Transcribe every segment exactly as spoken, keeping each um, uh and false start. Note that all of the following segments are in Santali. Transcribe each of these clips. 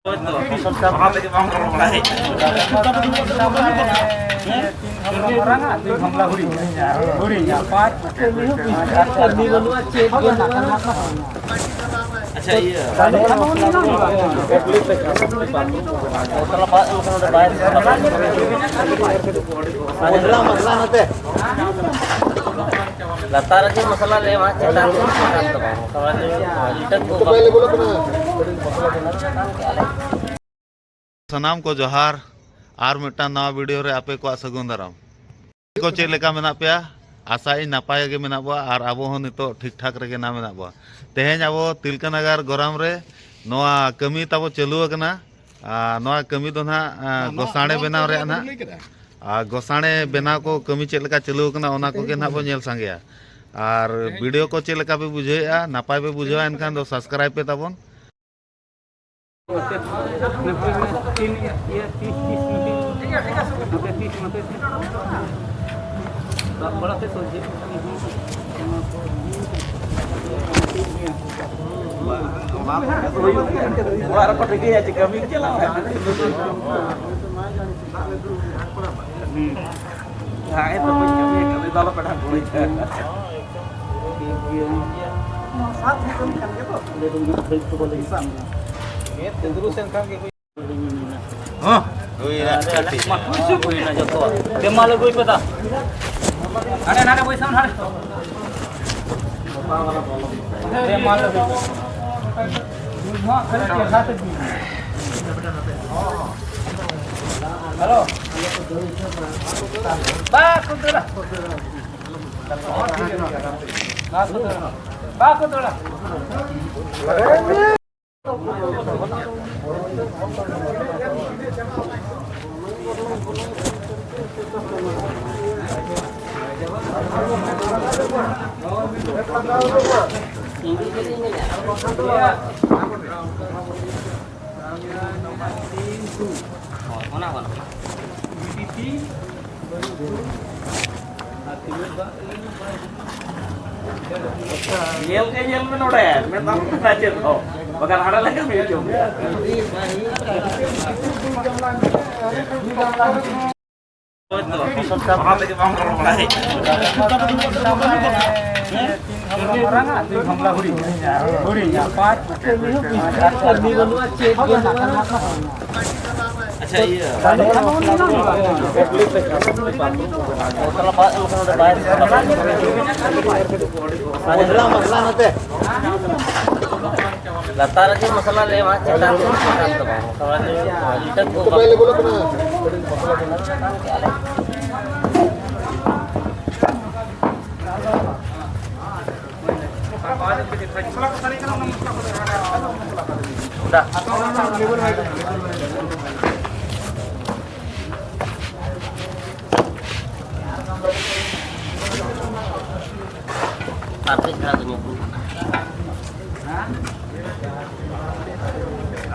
ᱚᱱᱟ ᱛᱮᱜᱮ ᱵᱟᱝ ᱜᱚᱲᱚ ᱵᱟᱲᱟᱭ᱾ ᱟᱪᱪᱷᱟ, ᱤᱭᱟᱹ᱾ ᱞᱟᱛᱟᱨ ᱨᱮᱜᱮ ᱢᱚᱥᱞᱟ ᱞᱮ ᱮᱢᱟ, ᱪᱮᱛᱟᱱ ᱨᱮ ᱢᱚᱥᱞᱟ ᱫᱚ ᱵᱟᱝ᱾ ᱢᱚᱥᱞᱟ ᱞᱮ ᱮᱢᱟ, ᱤᱴᱟᱹ ᱠᱚ ᱵᱟᱝ᱾ ᱥᱟᱱᱟᱢ ᱠᱚ ᱡᱚᱦᱟᱨ, ᱟᱨ ᱢᱤᱫᱴᱟᱝ ᱱᱟᱣᱟ video ᱨᱮ ᱟᱯᱮ ᱠᱚᱣᱟᱜ ᱥᱟᱹᱜᱩᱱ ᱫᱟᱨᱟᱢ᱾ ᱠᱚ ᱪᱮᱫ ᱞᱮᱠᱟ ᱢᱮᱱᱟᱜ ᱯᱮᱭᱟ? ᱟᱥᱟᱭᱟᱹᱧ ᱱᱟᱯᱟᱭ ᱜᱮ ᱢᱮᱱᱟᱜ ᱵᱚᱣᱟ ᱟᱨ ᱟᱵᱚ ᱦᱚᱸ ᱱᱤᱛᱚᱜ ᱴᱷᱤᱠ ᱴᱷᱟᱠ ᱨᱮᱜᱮ ᱱᱟᱜ ᱢᱮᱱᱟᱜ ᱵᱚᱣᱟ᱾ ᱛᱮᱦᱮᱧ ᱟᱵᱚ ᱛᱤᱞᱠᱟᱹ ᱱᱟᱜᱟᱨ ᱜᱚᱨᱟᱢ ᱨᱮ ᱱᱚᱣᱟ ᱠᱟᱹᱢᱤ ᱛᱟᱵᱚ ᱪᱟᱹᱞᱩ ᱟᱠᱟᱱᱟ᱾ ᱟᱨ ᱱᱚᱣᱟ ᱠᱟᱹᱢᱤ ᱫᱚ ᱱᱟᱜ, ᱟᱨ, ᱱᱚᱣᱟ, ᱜᱚᱥᱟᱬᱮ ᱱᱚᱣᱟ ᱵᱮᱱᱟᱣ ᱫᱚ ᱨᱮᱭᱟᱜ ᱵᱟᱵᱚᱱ ᱱᱟᱜ, ᱞᱟᱹᱭ ᱠᱮᱫᱟ᱾ ᱟᱨ ᱜᱚᱥᱟᱬᱮ ᱵᱮᱱᱟᱣ ᱠᱚ ᱠᱟᱹᱢᱤ ᱪᱮᱫ ᱞᱮᱠᱟ ᱪᱟᱹᱞᱩ ᱟᱠᱟᱱᱟ, ᱚᱱᱟ ᱠᱚᱜᱮ ᱱᱟᱜ ᱵᱚᱱ ᱧᱮᱞ ᱥᱟᱸᱜᱮᱭᱟ᱾ ᱟᱨ video ᱠᱚ ᱪᱮᱫ ᱞᱮᱠᱟ ᱯᱮ ᱵᱩᱡᱷᱟᱹᱣᱮᱫᱼᱟ? ᱱᱟᱯᱟᱭ ᱯᱮ ᱵᱩᱡᱷᱟᱹᱣᱟ, ᱮᱱᱠᱷᱟᱱ ᱫᱚ subscribe ᱯᱮ ᱛᱟᱵᱚᱱ᱾ ᱚᱲᱟᱜ ᱨᱮᱠᱚ ᱴᱷᱤᱠᱟᱹᱭᱟ ᱪᱮ ᱠᱟᱹᱢᱤ ᱪᱟᱞᱟᱣ᱾ ᱦᱮᱸ, ᱛᱚ ᱵᱟᱹᱧ ᱠᱟᱹᱢᱤᱭᱟ, ᱠᱟᱹᱢᱤ ᱫᱚ ᱟᱞᱚᱯᱮ ᱰᱷᱟᱠᱩᱲᱤᱡᱟ᱾ ᱴᱷᱤᱠ ᱜᱮᱭᱟ᱾ ᱱᱚᱣᱟ ᱥᱟᱛ ᱦᱚᱸ ᱠᱟᱹᱢᱤ ᱠᱟᱱ ᱜᱮᱭᱟ ᱛᱚ? ᱚᱸᱰᱮ ᱫᱚ ᱢᱤᱫ ᱜᱷᱟᱹᱲᱤᱡ ᱫᱚ ᱵᱟᱞᱮ ᱦᱤᱥᱟᱹᱵ ᱢᱮ᱾ ᱦᱮᱸ, ᱛᱤᱸᱫᱽᱨᱩ ᱥᱮᱱ ᱠᱷᱟᱱ ᱜᱮ ᱦᱩᱭ᱾ ᱦᱚᱸ᱾ ᱦᱩᱭᱱᱟ᱾ ᱢᱟ, ᱠᱩᱥᱤ ᱦᱩᱭᱱᱟ ᱡᱚᱛᱚ᱾ ᱫᱮ, ᱢᱟ ᱞᱟᱹᱜᱩᱭ ᱯᱮ ᱫᱟ᱾ ᱦᱟᱸᱰᱮ, ᱱᱟᱰᱮ ᱵᱟᱹᱭᱥᱟᱹᱣ, ᱦᱟᱸᱰᱮ᱾ ᱫᱮ, ᱢᱟ ᱞᱟᱹᱜᱩᱭ ᱯᱮ᱾ ᱦᱮᱞᱳ᱾ ᱵᱟ, ᱠᱩᱫᱩᱨᱟ᱾ ᱵᱟ, ᱠᱩᱫᱩᱨᱟ᱾ ᱵᱟ, ᱠᱩᱫᱩᱨᱟ᱾ ᱚᱱᱟ ᱵᱟᱹᱱᱩᱜᱼᱟ᱾ ᱧᱮᱞ ᱜᱮ ᱧᱮᱞ ᱢᱮ ᱱᱚᱰᱮ, ᱢᱮᱱᱫᱟᱢ ᱪᱮᱫ ᱦᱚᱸ᱾ ᱵᱟᱠᱷᱟᱱ ᱦᱟᱸᱰᱮ ᱞᱮ ᱠᱟᱹᱢᱤ ᱦᱚᱪᱚ ᱢᱮᱭᱟ᱾ ᱦᱳᱭ ᱛᱚ, ᱚᱱᱟ ᱛᱮᱜᱮ ᱵᱟᱝ ᱨᱚᱲ ᱵᱟᱲᱟᱭ᱾ ᱟᱪᱪᱷᱟ, ᱤᱭᱟᱹ᱾ ᱞᱟᱛᱟᱨ ᱨᱮᱜᱮ ᱢᱚᱥᱞᱟ ᱞᱮ ᱮᱢᱟ, ᱪᱮᱛᱟᱱ ᱨᱮ ᱢᱚᱥᱞᱟ ᱫᱚ ᱵᱟᱝ᱾ ᱢᱚᱥᱞᱟ ᱞᱮ ᱮᱢᱟ᱾ ᱤᱴᱟᱹ ᱠᱚ ᱵᱟᱝ᱾ ᱚᱱᱟ ᱟᱨ ᱠᱟᱹᱡ ᱫᱷᱟᱨᱟ ᱫᱚ ᱧᱩ ᱠᱚ᱾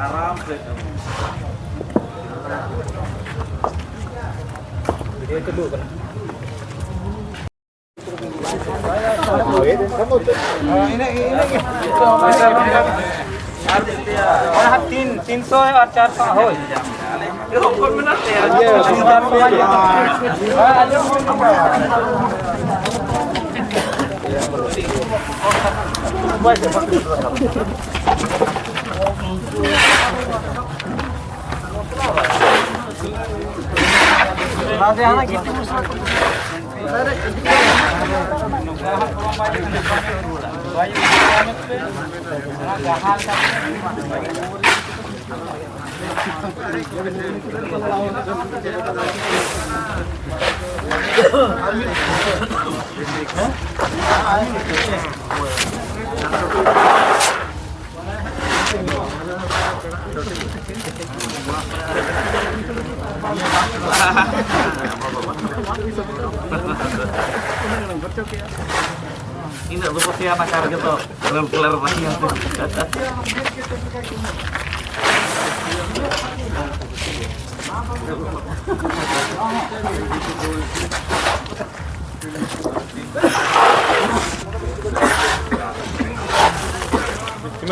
ᱟᱨᱟᱢ ᱥᱮ᱾ ᱵᱷᱤᱰᱤᱭᱳ ᱪᱟᱹᱞᱩ ᱟᱠᱟᱱᱟ᱾ ᱦᱮᱸ, ᱤᱱᱟᱹᱜ ᱜᱮ, ᱤᱱᱟᱹᱜ ᱜᱮ᱾ ᱦᱳᱭ, ᱦᱟᱸᱜ ᱛᱤᱱ, ᱛᱤᱱᱥᱚ ᱟᱨ ᱪᱟᱨᱥᱚ, ᱦᱳᱭ᱾ ᱤᱱᱟᱹᱜ ᱫᱚ ᱯᱟᱥᱮ ᱚᱱᱟ ᱠᱟᱨ ᱜᱮ ᱛᱚ ᱨᱮᱞ ᱠᱟᱞᱟᱨ ᱵᱟᱝ ᱧᱟᱢ ᱛᱮ᱾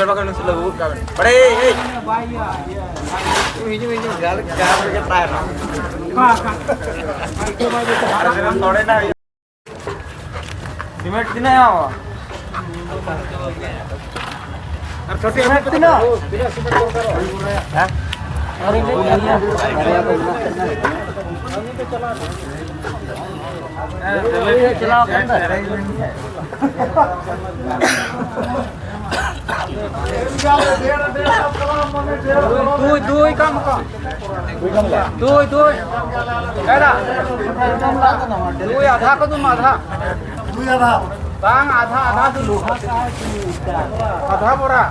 ᱵᱟᱠᱷᱟᱱ ᱩᱱᱤ ᱥᱟᱞᱟᱜ ᱵᱟᱹᱦᱩ ᱠᱟᱜ ᱢᱮ᱾ ᱵᱟᱲᱮ, ᱮᱭ᱾ ᱦᱤᱡᱩᱜ, ᱦᱤᱡᱩᱜ, ᱜᱟᱞ, ᱜᱟᱞ ᱨᱮᱜᱮ ᱛᱟᱦᱮᱱᱟ᱾ ᱟᱨ ᱱᱚᱰᱮ ᱱᱟᱜ ᱥᱤᱢᱮᱱᱴ ᱛᱤᱱᱟᱹᱜ ᱮᱢ ᱮᱢᱟ? ᱟᱨ ᱪᱷᱚᱴᱤ ᱥᱤᱢᱮᱱᱴ ᱛᱤᱱᱟᱹᱜ? ᱦᱮᱸ? ᱪᱟᱞᱟᱣ ᱠᱟᱱ ᱫᱚ᱾ ᱫᱩᱭ, ᱫᱩᱭ ᱠᱟᱢ ᱠᱚ᱾ ᱫᱩᱭ, ᱫᱩᱭ᱾ ᱮᱨᱟ᱾ ᱫᱩᱭ ᱟᱫᱷᱟ ᱠᱚ ᱫᱩᱢ ᱟᱫᱷᱟ᱾ ᱵᱟᱝ, ᱟᱫᱷᱟ, ᱟᱫᱷᱟ ᱫᱩᱞᱩ᱾ ᱟᱫᱷᱟ ᱵᱚᱨᱟ᱾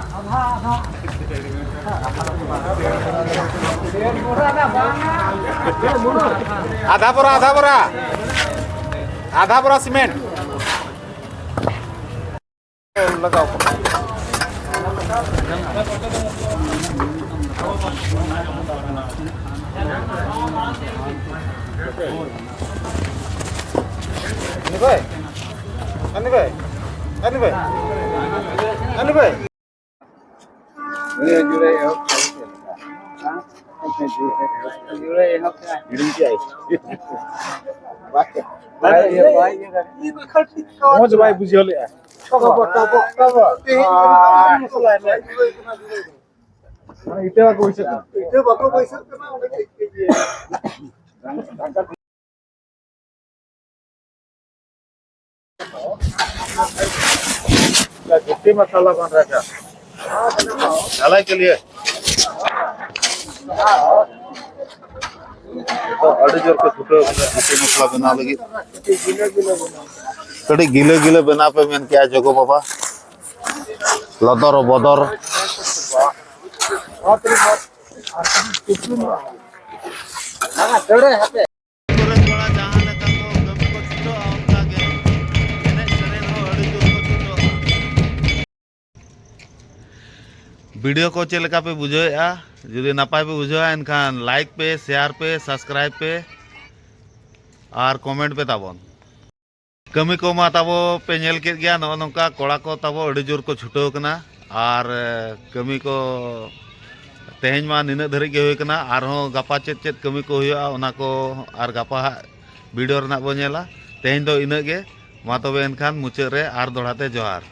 ᱟᱫᱷᱟ ᱵᱚᱨᱟ, ᱟᱫᱷᱟ ᱵᱚᱨᱟ᱾ ᱟᱫᱷᱟ ᱵᱚᱨᱟ ᱥᱤᱢᱮᱱᱴ᱾ ᱞᱟᱜᱟᱣ ᱠᱚ᱾ ᱟᱹᱱᱤ ᱵᱷᱟᱭ, ᱟᱹᱱᱤ ᱵᱷᱟᱭ, ᱟᱹᱱᱤ ᱵᱷᱟᱭ, ᱟᱹᱱᱤ ᱵᱷᱟᱭ᱾ ᱢᱚᱡᱽ ᱵᱟᱭ ᱵᱩᱡᱷᱟᱹᱣ ᱞᱮᱜᱼᱟ᱾ ᱢᱟᱱᱮ ᱤᱴᱟᱹ ᱵᱟᱠᱚ ᱵᱟᱹᱭᱥᱟᱹᱜ ᱠᱟᱱᱟ᱾ ᱤᱴᱟᱹ ᱵᱟᱠᱚ ᱵᱟᱹᱭᱥᱟᱹᱜ ᱠᱟᱱᱟ, ᱚᱸᱰᱮ ᱪᱮᱫ ᱠᱚ ᱤᱭᱟᱹᱭᱟ? ᱜᱷᱩᱴᱤ ᱢᱟᱥᱟᱞᱟ ᱵᱟᱝ ᱨᱟᱡᱟ᱾ ᱰᱷᱟᱞᱟᱭ ᱠᱮ ᱞᱤᱭᱮ᱾ ᱱᱤᱛᱚᱜ ᱟᱹᱰᱤ ᱡᱳᱨ ᱠᱚ ᱪᱷᱩᱴᱟᱹᱣ ᱠᱟᱱᱟ ᱜᱷᱩᱴᱤ ᱢᱚᱥᱞᱟ ᱵᱮᱱᱟᱣ ᱞᱟᱹᱜᱤᱫ᱾ ᱠᱟᱹᱴᱤᱡ ᱜᱤᱞᱟᱹ ᱜᱤᱞᱟᱹ ᱵᱮᱱᱟᱣ ᱯᱮ ᱢᱮᱱ ᱠᱮᱜᱼᱟ ᱡᱚᱜᱚ ᱵᱟᱵᱟ᱾ ᱞᱚᱫᱚᱨ ᱵᱚᱫᱚᱨ᱾ ᱠᱚᱨᱮ ᱠᱚᱲᱟ ᱡᱟᱦᱟᱸ ᱞᱮᱠᱟ ᱠᱚ ᱠᱟᱹᱢᱤ ᱠᱚ ᱪᱷᱩᱴᱟᱹᱜᱼᱟ, ᱚᱱᱠᱟ ᱜᱮ ᱮᱱᱮᱡ ᱥᱮᱨᱮᱧ ᱦᱚᱸ ᱟᱹᱰᱤ ᱡᱳᱨ ᱠᱚ ᱪᱷᱩᱴᱟᱹᱜᱼᱟ᱾ ᱵᱷᱤᱰᱤᱭᱳ ᱠᱚ ᱪᱮᱫ ᱞᱮᱠᱟ ᱯᱮ ᱵᱩᱡᱷᱟᱹᱣᱮᱫᱼᱟ? ᱡᱩᱫᱤ ᱱᱟᱯᱟᱭ ᱯᱮ ᱵᱩᱡᱷᱟᱹᱣᱟ, ᱮᱱᱠᱷᱟᱱ ᱞᱟᱭᱤᱠ ᱯᱮ, ᱥᱮᱭᱟᱨ ᱯᱮ, ᱥᱟᱵᱥᱠᱨᱟᱭᱤᱵ ᱯᱮ ᱟᱨ ᱠᱚᱢᱮᱱᱴ ᱯᱮ ᱛᱟᱵᱚᱱ᱾ ᱠᱟᱹᱢᱤ ᱠᱚᱢᱟ ᱛᱟᱵᱚ ᱯᱮ ᱧᱮᱞ ᱠᱮᱫ ᱜᱮᱭᱟ, ᱱᱚᱜᱼᱚ ᱱᱚᱝᱠᱟ ᱠᱚᱲᱟ ᱠᱚ ᱛᱟᱵᱚ ᱟᱹᱰᱤ ᱡᱳᱨ ᱠᱚ ᱪᱷᱩᱴᱟᱹᱣ ᱠᱟᱱᱟ᱾ ᱟᱨ ᱠᱟᱹᱢᱤ ᱠᱚ ᱛᱮᱦᱮᱧ ᱢᱟ ᱱᱤᱱᱟᱹᱜ ᱫᱷᱟᱹᱨᱤᱡ ᱜᱮ ᱦᱩᱭ ᱠᱟᱱᱟ᱾ ᱟᱨᱦᱚᱸ ᱜᱟᱯᱟ ᱪᱮᱫ ᱪᱮᱫ ᱠᱟᱹᱢᱤ ᱠᱚ ᱦᱩᱭᱩᱜᱼᱟ, ᱚᱱᱟ ᱠᱚ ᱟᱨ ᱜᱟᱯᱟ ᱦᱟᱸᱜ ᱵᱷᱤᱰᱤᱭᱳ ᱨᱮᱱᱟᱜ ᱵᱚᱱ ᱧᱮᱞᱟ᱾ ᱛᱮᱦᱮᱧ ᱫᱚ ᱤᱱᱟᱹᱜ ᱜᱮ᱾ ᱢᱟ ᱛᱚᱵᱮ ᱮᱱᱠᱷᱟᱱ ᱢᱩᱪᱟᱹᱫ ᱨᱮ ᱟᱨ ᱫᱚᱦᱲᱟ ᱛᱮ ᱡᱚᱦᱟᱨ᱾